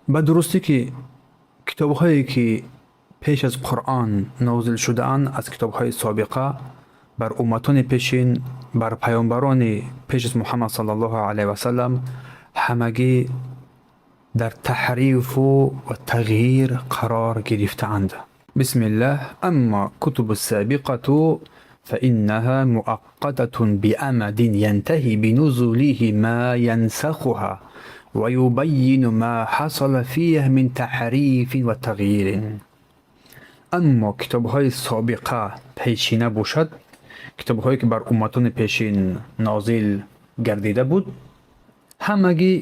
Ба дурустӣ ки китобҳое ки пеш аз Қуръон нозил шудаанд, аз китобҳои собиқа бар умматони пешин, бар паёмбарони пеш аз Муҳаммад саллаллоҳу алайҳи васаллам, ҳамагӣ дар таҳрифу ва тағйир қарор гирифтаанд. Бисмиллаҳ. Аммо кутубу собиқату фаиннаҳа муаққататун биамадин янтаҳи бинузулиҳи ма янсахуҳа ва юбаййину ма ҳасала фиҳа мин таҳрифин ва тағйирин. Аммо китобҳои собиқа, пешина бошад, китобҳое ки бар умматони пешин нозил гардида буд, ҳамагӣ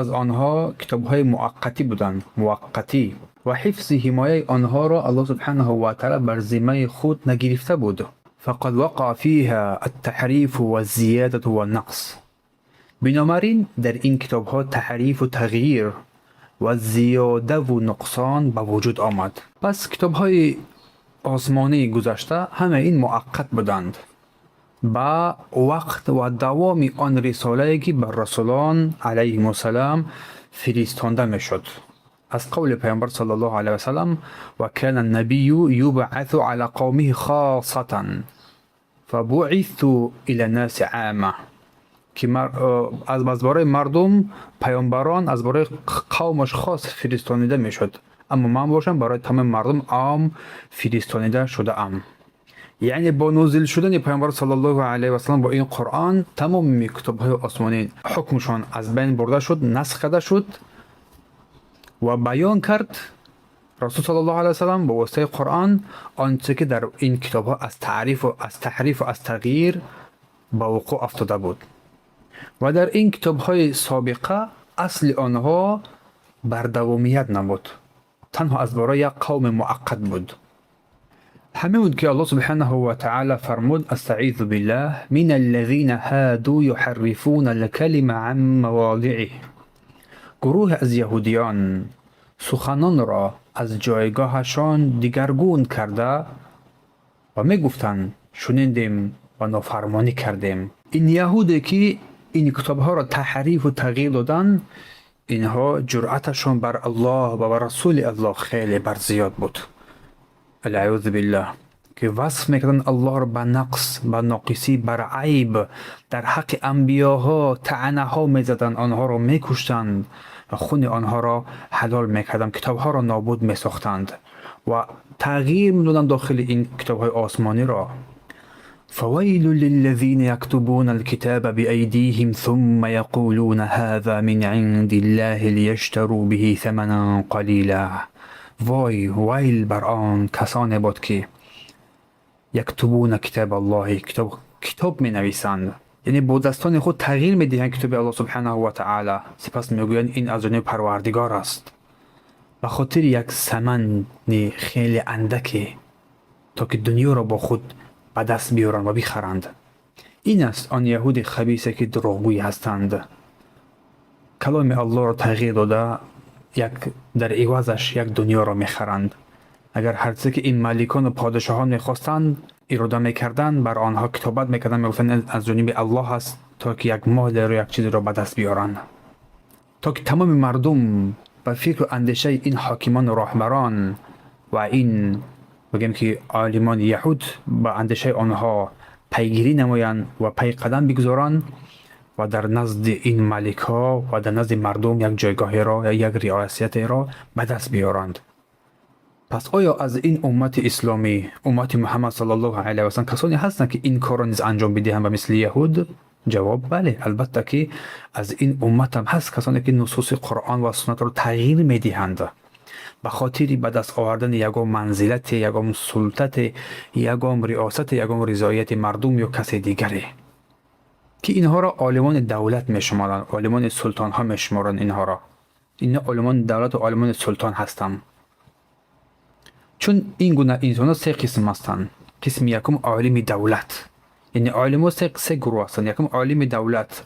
аз онҳо китобҳои муаққатӣ буданд, муваққатӣ, ва ҳифзи ҳимояи онҳоро Аллоҳ субҳанаҳу ва таъала бар зиммаи худ нагирифта буд. Фақад вақаа фиҳа аттаҳрифу ваззиядату ваннақс. Бинобар ин дар ин китобҳо таҳрифу тағйир ва зиёдаву нуқсон ба вуҷуд омад. Пас китобҳои осмонии гузашта ҳамаи ин муаққат буданд ба вақт ва давоми он рисолае, ки бар расулон алайҳимуссалам фиристонда мешуд. Аз қавли Паёмбар саллаллоҳу алайҳи васалам: ва кана набию юбъасу ала қавмиҳи хосатан фабуъису ила наси ама, ки аз бораи мардум паёмбарон аз бораи қавмаш хос фиристонида мешуд, аммо ман бошам барои тамоми мардум ом фиристонида шудаам. Яъне бо нозил шудани Паёмбар саллаллоҳу алайҳи васалам бо ин Қуръон тамоми китобҳои осмонӣ ҳукмшон аз байн бурда шуд, насх карда шуд ва баён кард Расул саллаллоҳу алайҳи васалам бо воситаи Қуръон он чизе, ки дар ин китобҳо аз таҳрифу аз тағйир ба вуқӯъ афтода буд. Ва дар ин китобҳои собиқа асли онҳо бардавомият набуд, танҳо аз бораи як қавми муаққат буд. Ҳамин буд, ки Аллоҳ субҳанаҳу ва таъала фармуд: астаъизу биллаҳ, мин аллазина ҳаду юҳаррифуна алкалима ан маводиъиҳ. Гурӯҳе аз яҳудиён суханонро аз ҷойгоҳашон дигаргун карда ва мегуфтанд: «Шунидем ва нофармонӣ кардем». Ин яҳуде, ки ин китобҳоро таҳрифу тағйир доданд, инҳо ҷуръаташон бар Аллоҳ ва бар Расули Аллоҳ хеле барзиёд буд, алъаузу биллаҳ, ки васф мекарданд Аллоҳро ба нақс, ба ноқисӣ, бар айб, дар ҳаққи анбиёҳо таънаҳо мезаданд, онҳоро мекуштанд ва хуни онҳоро ҳалол мекарданд, китобҳоро нобуд месохтанд ва тағйир медоданд дохили ин китобҳои осмониро. فويل للذين يكتبون الكتاب بأيديهم ثم يقولون هذا من عند الله ليشتروا به ثمنا قليلا. وای، ویل بر آن کسانی باد که یکتبون کتاب الله، کتاب کتاب می نویسند، یعنی با دستان خود تغییر میدهند کتاب الله سبحانه و تعالی، سپس میگویند این از جانب پروردگار است، به خاطر یک ثمن خیلی اندکی تا که دنیا را با خود به دست بیارند و بخرند. این است آن یهود خبیثه که دروغگوی هستند، کلام الله را تغییر داده، یک در عوضش یک دنیا را میخرند. اگر هرچه که این ملکان و پادشاهان میخواستند، اراده میکردند، بر آنها کتابت میکردند، میگفتند از جانب الله است، تا که یک مال رو، یک چیز را به دست بیارند، تا که تمام مردم به فکر و اندیشه این حاکمان و راهبران و این بگیم که عالمان یهود به اندیشه آنها پیگیری نمایند و پی قدم بگذارند و در نزد این ملک ها و در نزد مردم یک جایگاهی را یا یک ریاست را به دست بیارند. پس آیا از این امت اسلامی، امت محمد صلی الله علیه و سلم، کسانی هستند که این کار را نیز انجام بدهند و مثل یهود؟ جواب: بله، البته که از این امت هم هست کسانی که نصوص قرآن و سنت را تغییر میدهند به خاطر به دست آوردن یگان منزلت، یگان سلطت، یگان ریاست، یگان رضایت مردم یا کسی دیگری، که اینها را عالمان دولت میشمارند، عالمان سلطان ها میشمارند اینها را. این عالمان دولت و عالمان سلطان هستند. چون این گونه انسان ها سه قسم هستند. قسم یکم عالم دولت، یعنی عالم ها سه گروه هستند. یکم عالم دولت،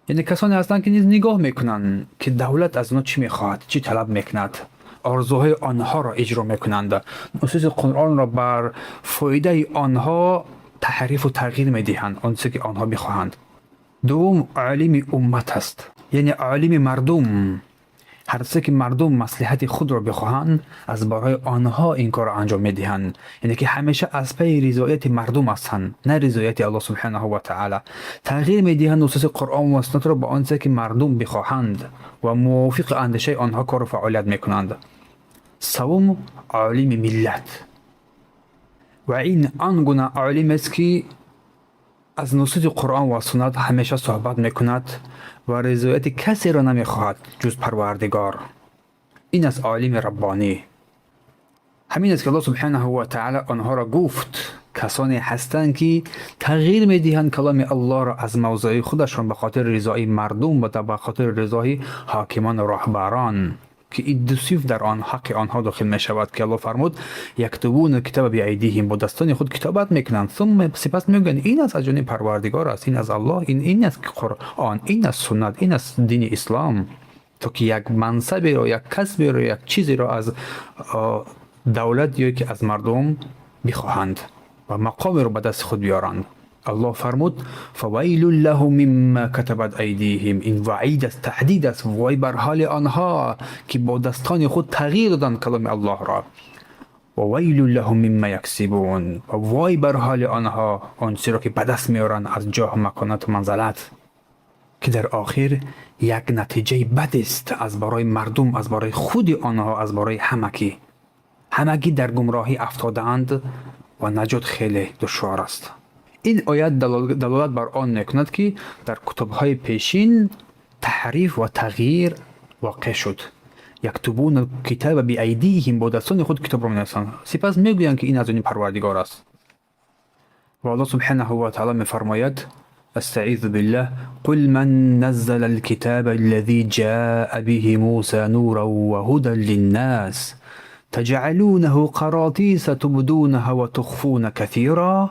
یعنی کسانی هستند که نیز نگاه میکنند که دولت از آنها چی میخواهد، چی طلب میکند، آرزوهای آنها را اجرا میکنند، نصوص قرآن را بر فایده آنها تحریف و تغییر میدهند، آنچه که آنها میخواهند. دوم عالم امت است، یعنی عالم مردم. Ҳар чизе ки мардум маслиҳати худро бихоҳанд, аз барои онҳо ин корро анҷом медиҳанд. Яъне ки ҳамеша аз пайи ризояти мардум ҳастанд, на ризояти Аллоҳ субҳанаҳу ва таъала. Тағйир медиҳанд нусуси Қуръон ва суннатро ба он чизе ки мардум бихоҳанд ва мувофиқи андешаи онҳо кору фаъолият мекунанд. Савум, олими миллат. Ва ин он гуна олимест, ки аз нусуси Қуръон ва суннат ҳамеша суҳбат мекунад ва ризояти касеро намехоҳад, ҷуз Парвардигор. Ин аст олими раббонӣ. Ҳамин аст, ки Аллоҳ субҳанаҳу ва таъала онҳоро гуфт: касоне ҳастанд, ки тағйир медиҳанд каломи Аллоҳро аз мавзеи худашон ба хотири ризои мардум ва ба хотири ризои ҳокимону роҳбарон, ки ин ду синф дар он ҳаққи онҳо дохил мешавад, ки Аллоҳ фармуд: يكتبون الكتاب بأيديهم, бо дастони худ китобат мекунанд, ثم, сипас мегӯянд: ин аз ҷониби Парвардигор аст, ин аз Аллоҳ, ин аст Қуръон, ин аст суннат, ин аст дини ислом, то ки як мансаберо, як касберо, як чизеро аз давлат ё ки аз мардум бихоҳанд ва мақомеро ба дасти худ биёранд. Аллоҳ фармуд: فويل لهم مما كتبت أيديهم. Ин ваъид аст, таҳдид аст. Вой бар ҳоли онҳо, ки бо дастони худ тағйир доданд каломи Аллоҳро. وويل لهم مما يكسبون. Ва вой бар ҳоли онҳо, он чизеро ки ба даст меоранд аз ҷоҳу маконату манзалат, ки дар охир як натиҷаи бадест аз барои мардум, аз барои худи онҳо, аз барои ҳамагӣ. Ҳамагӣ дар гумроҳӣ афтодаанд ва наҷот хеле душвор аст. Ин оят далолат бар он мекунад, ки дар кутобҳои пешин таҳриф ва тағйир воқеъ шуд. يكتبون الكتاب بأيديهم, бо дастони худ китобро менависанд, сипас мегӯянд, ки ин аз ҷониби Парвардигор аст. Ва Аллоҳ субҳанаҳу ва таъала мефармояд: أستعيذ بالله، قل من نزل الكتاب الذي جاء به موسى نورا وهدى للناس تجعلونه قراطيس تبدونها وتخفون كثيرا.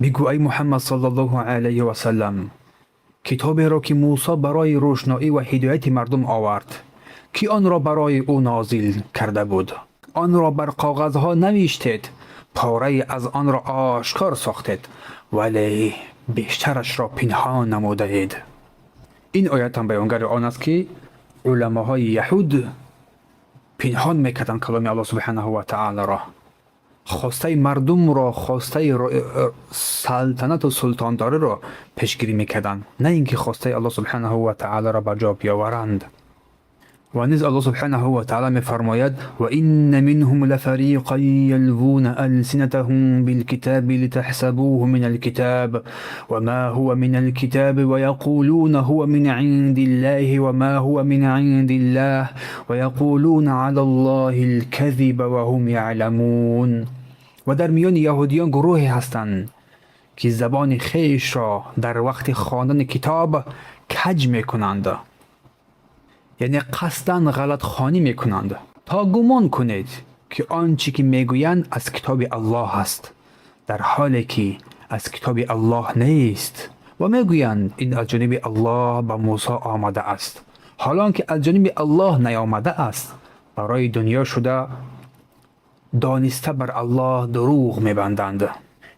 Бигӯ, ай Муҳаммад саллаллоҳу алайҳи васаллам, китоберо, ки Мусо барои рӯшноӣ ва ҳидояти мардум овард, ки онро барои ӯ нозил карда буд? Онро бар коғазҳо навиштед, порае аз онро ошкор сохтед, вале бештарашро пинҳон намудаед. Ин оят ҳам баёнгари он аст, ки уламоҳои яҳуд пинҳон мекарданд каломи Аллоҳ субҳанаҳу ва таоларо, хостаи мардумро, хостаи салтанату султондориро пешгирӣ мекарданд, на ин ки хостаи Аллоҳ субҳанаҳу ва таоларо ба ҷо биёваранд. Ва низ Аллоҳ субҳанаҳу ва таъала мефармояд: وإن منهم لفريقا يلوون ألسنتهم بالكتاب لتحسبوه من الكتاب وما هو من الكتاب ويقولون هو من عند الله وما هو من عند الله ويقولون على الله الكذب وهم يعلمون. Ва дар миёни яҳудиён гурӯҳе ҳастанд, ки забони хешро дар вақти хондани китоб каҷ мекунанд, яъне қасдан ғалатхонӣ мекунанд, то гумон кунед, ки он чӣ ки мегӯянд, аз китоби Аллоҳ аст, дар ҳоле ки аз китоби Аллоҳ нест, ва мегӯянд: ин аз ҷониби Аллоҳ ба Мусо омада аст, ҳолон ки аз ҷониби Аллоҳ наёмада аст. Барои дунё шуда дониста бар Аллоҳ дурӯғ мебанданд.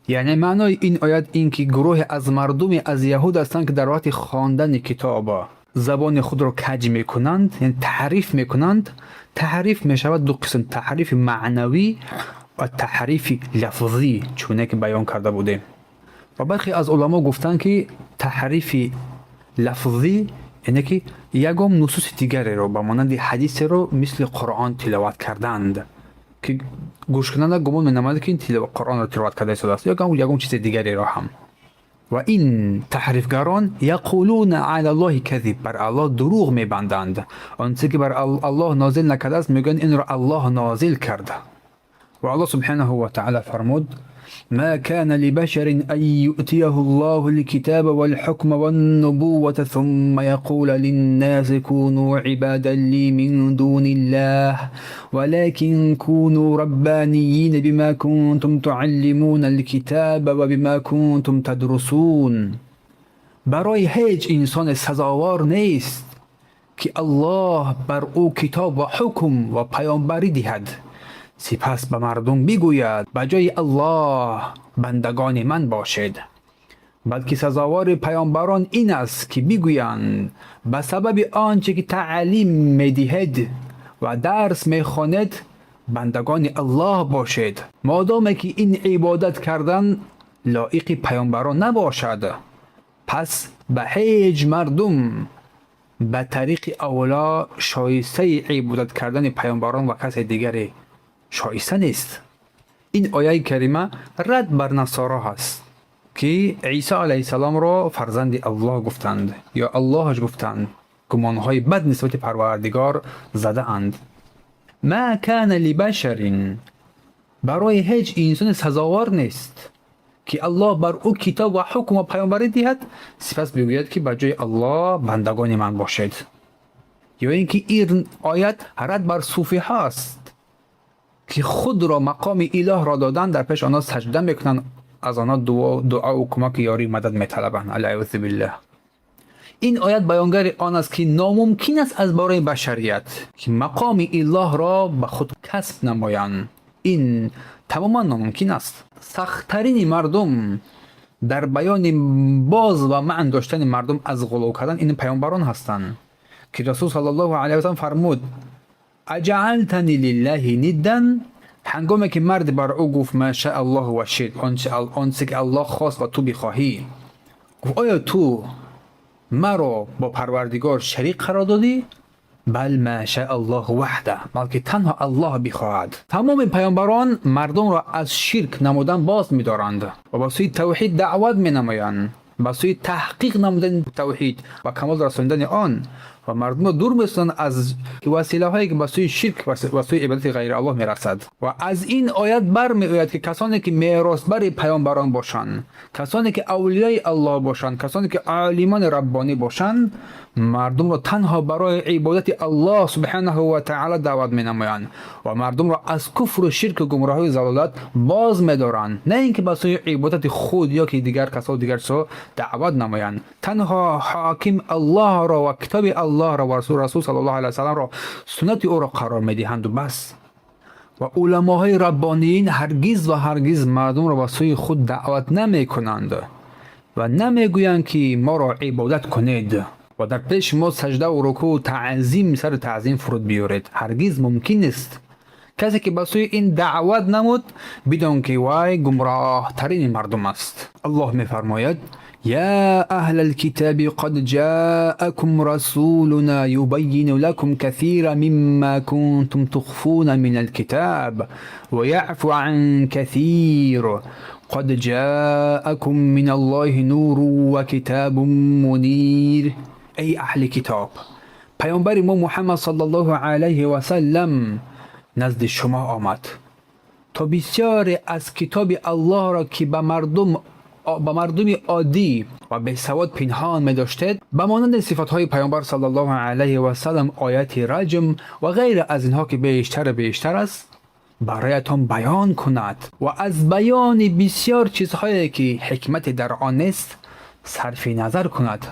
Яъне маънои ин оят ин ки гурӯҳе аз мардуме аз яҳуд ҳастанд, ки дар вақти хондани китоб забони худро каҷ мекунанд, яъне таҳриф мекунанд. Таҳриф мешавад ду қисм: таҳрифи маънавӣ ва таҳрифи лафзӣ, чуне ки баён карда будем. Ва бархе аз уламо гуфтанд, ки таҳрифи лафзӣ яъне ки ягон нусуси дигареро, ба монанди ҳадисеро, мисли Қуръон тиловат карданд, ки гӯшкунанда гумон менамояд, ки ин Қуръонро тиловат карда истодааст ё ягон чизи дигареро ҳам. Ва ин таҳрифгарон يقولون على الله الكذب, бар Аллоҳ дурӯғ мебанданд. Он чизе ки бар Аллоҳ нозил накардааст, мегӯянд: инро Аллоҳ нозил кард. Ва Аллоҳ субҳанаҳу ва таъала фармуд: ما كان لبشر أن يؤتيه الله الكتاب والحكم والنبوة ثم يقول للناس كونوا عبادا لي من دون الله ولكن كونوا ربانيين بما كنتم تعلمون الكتاب وبما كنتم تدرسون. Барои ҳеҷ инсоне сазовор нест, ки Аллоҳ бар ӯ китоб ва ҳукм ва паёмбарӣ диҳад, сипас ба мардум бигӯяд: ба ҷои Аллоҳ бандагони ман бошед. Балки сазовори паёмбарон ин аст, ки бигӯянд: ба сабаби он чӣ ки таълим медиҳед ва дарс мехонед, бандагони Аллоҳ бошед. Модоме ки ин ибодат кардан лоиқи паёмбарон набошад, пас ба ҳеҷ мардум ба тариқи авло шоистаи ибодат кардани паёмбарон ва касе дигаре шоиста нест. Ин ояи карима рад бар насоро ҳаст, ки Исо алайҳиссаломро фарзанди Аллоҳ гуфтанд ё Аллоҳаш гуфтанд, гумонҳои бад нисбати Парвардигор задаанд. Ма кана либашарин, барои ҳеҷ инсоне сазовор нест, ки Аллоҳ бар ӯ китоб ва ҳукм ва паёмбарӣ диҳад, сипас бигӯяд, ки ба ҷои Аллоҳ бандагони ман бошед. Ё ин ки ин оят рад бар суфиҳо аст, ки худро мақоми илоҳро додан, дар пеши онҳо саҷда мекунанд, аз онҳо дуову кӯмаку ёрӣ, мадад металабанд. Алъаузу биллаҳ. Ин оят баёнгари он аст, ки номумкин аст аз бораи башарият, ки мақоми илоҳро ба худ касб намоянд. Ин тамоман номумкин аст. Сахттарини мардум дар баёни боз ва манъ доштани мардум аз ғулув кардан ин паёмбарон ҳастанд, ки Расул саллаллоҳу алайҳи васаллам фармуд: أجعلتني لله ندا. Ҳангоме ки марде бар ӯ гуфт: ما شاء الله و شئت, онче ки Аллоҳ хост ва ту бихоҳӣ, гуфт: оё ту маро бо Парвардигор шарик қарор додӣ? بل ما شاء الله وحده, балки танҳо Аллоҳ бихоҳад. Тамоми паёмбарон мардумро аз ширк намудан боз медоранд ва ба сӯи тавҳид даъват менамоянд, ба сӯи таҳқиқ намудани тавҳид ва камол расонидани он, ва мардумро дур месозанд аз василаҳое, ки ба сӯи ширк ва сӯи ибодати ғайри Аллоҳ мерасад. Ва аз ин оят бармеояд, ки касоне ки меросбари паёмбарон бошанд, касоне ки авлиёи Аллоҳ бошанд, касоне ки олимони раббонӣ бошанд, мардумро танҳо барои ибодати Аллоҳ субҳанаҳу ва таъала даъват менамоянд ва мардумро аз куфру ширку гумроҳию залолат боз медоранд, на ин ки ба сӯи ибодати худ ё ки дигар касо, дигар чизҳо даъват намоянд. Танҳо ҳоким Аллоҳро ва китоби Аллоҳро ва Расул саллаллоҳу алайҳи васалламро, суннати ӯро қарор медиҳанду бас. Ва уламоҳои раббониин ҳаргиз ва ҳаргиз мардумро ба сӯи худ даъват намекунанд ва намегӯянд, ки моро ибодат кунед ва дар пеши мо саҷдаву рукӯъ, таъзим, сари таъзим фуруд биёред. Ҳаргиз мумкин нест. Касе ки ба сӯи ин даъват намуд, бидон, ки вай гумроҳтарини мардум аст. Аллоҳ мефармояд: يا أهل الكتاب قد جاءكم رسولنا يبين لكم كثيرا مما كنتم تخفون من الكتاب ويعفو عن كثير قد جاءكم من الله نور وكتاب منير. Эй аҳли китоб, паёмбари мо Муҳаммад саллаллоҳу алайҳи васаллам назди шумо омад, то бисёре аз китоби Аллоҳро, ки ба мардуми оддӣ ва бесавод пинҳон медоштед, ба монанди сифатҳои паёмбар саллаллоҳу алайҳи васаллам, ояти раҷм ва ғайра аз инҳо, ки бештару бештар аст, бароятон баён кунад ва аз баёни бисёр чизҳое, ки ҳикмате дар он нест, сарфи назар кунад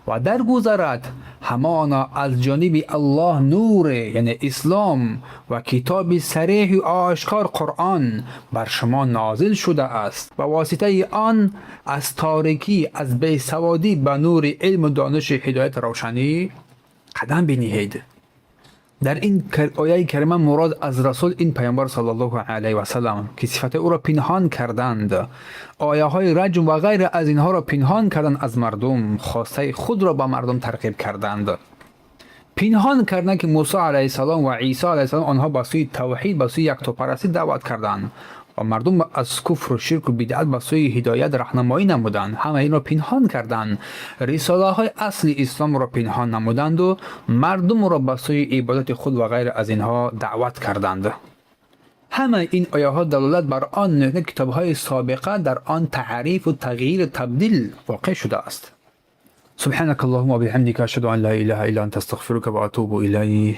ва даргузарад. Ҳамоно аз ҷониби Аллоҳ нуре, яъне ислом, ва китоби сареҳу ошкор, Қуръон, бар шумо нозил шудааст. Ба воситаи он аз торикӣ, аз бесаводӣ ба нури илму дониши ҳидоят, равшанӣ қадам биниҳед. Дар ин ояи карима мурод аз расул ин паёмбар саллаллоҳу алайҳи васаллам, ки сифати ӯро пинҳон карданд, ояҳои раҷм ва ғайра аз инҳоро пинҳон карданд аз мардум, хостаи худро ба мардум тарғиб карданд. Пинҳон карданд, ки Мусо алайҳиссалом ва Исо алайҳиссалом онҳо ба сӯи тавҳид, ба сӯи яктопарастӣ даъват карданд ва мардум аз куфру ширку бидъат ба сӯи ҳидоят раҳнамоӣ намуданд. Ҳама инро пинҳон карданд, рисолаҳои асли исломро пинҳон намуданду мардумро ба сӯи ибодати худ ва ғайра аз инҳо даъват карданд. Ҳамаи ин ояҳо далолат бар он мекунад, китобҳои собиқа дар он таҳрифу тағйиру табдил воқеъ шудааст. سبحانك اللهم وبحمدك، أشهد أن لا إله إلا أنت، أستغفرك وأتوب إليه.